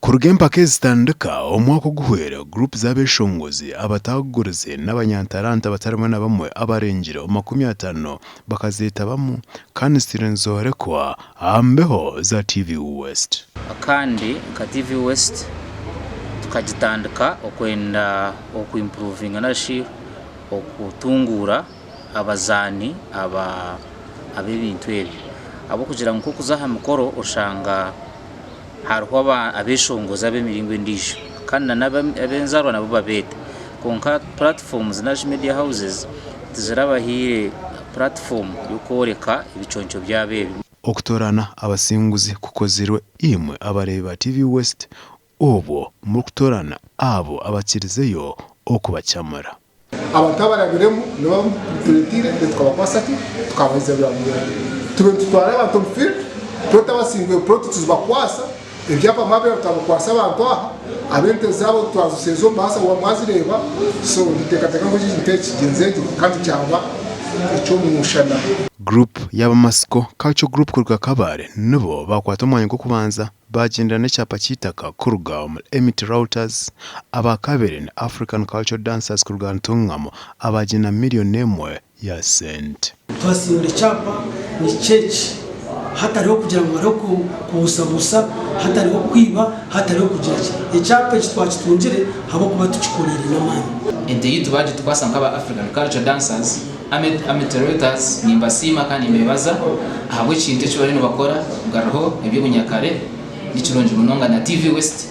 Kuruga empaka ezi zitandika omwaka oguhweire, guruupu z'abeshongozi, abataagurizi n'abanyantaranta batari bamwe na bamwe abarengire omu 50 bakazeetabamu kandi zitwire nizoorekwa aha mbeho za TV West. Kandi nka TV West tukagitandika okwenda oku improvinga narishi okutunguura abazaani aba ab'ebintu ebi ahabw'okugira ngu nk'okuza aha mikoro oshanga hariho abeshongozi ab'emiringo endiijo kandi n'ab'enzarwa nabo babeeta kwonka platforms narishi media houses tizirabahaire platform y'okworeka ebiconco byabo ebi. Okutoorana abasinguzi kukozirwe imwe abareebi ba TV West obwo murikutoorana abo abakirizeyo okubakyamura. Abantu abarabiremu nibo abu tureteire then tukabakwasa ki tukabahiza byamugera tube nitutwara abantu omu field plot abasingwire plot tuzibakwasa ebyapa mwabireba twabikwasa abantu aha abente zabo twaziseza omu bahasa mwazireeba so niteekateeka ngu eki ekintu eki kigyenzire gye kandi kyaba eky'omushana. Group y'Abamasiko Cultural Group kuruga Kabale nibo baakwata omwanya gw'okubanza. Baagyendera n'ekyapa ky'eitaka kuruga omuri Emiti Routers, aba kabiri ni African Cultural Dancers kuruga Ntungamo abaagyenda na miriyoni emwe ya sente. Twasingura ekyapa ni kyeki hatariho kugira ngu hariho kubusabusa, hatariho kwiba, hatariho kugira ki. Ekyapa eki twakitungire ahabw'okuba tukikoreire n'amaani. Ente yaitu baagitukwasa nk'aba African Cultural Dancers. Amiteroiters nimbasiima kandi nimbebaza ahabw'ekintu eki bariyo nibakora kugaruraho eby'obunyakare. Ni kirungi munonga na TV West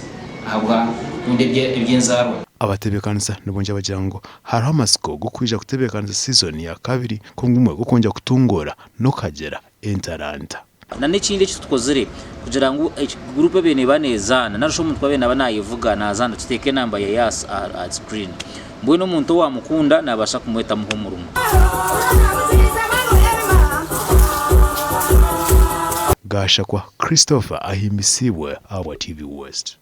ahabwa kukunda eby'enzaarwa. Abatebeekanisa nibongyera bagira ngu hariho amatsiko g'okwija kutebeekanisa sizoni ya kabiri kwonka g'okwongyera kutunguura n'okuhagira entaranta. Na n'ekindi eki tukozire kugira ngu guruupu ebaire neeba neezaana nari shi omuntu ku abaire naaba naayevuga naazaana tuteeke enamba ye aha sikuriini. Mbwenu omuntu owaamukunda naabaasa kumweta amuhe omurimo. Gashakwa Christopher ahimbisiibwe ahabwa TV West.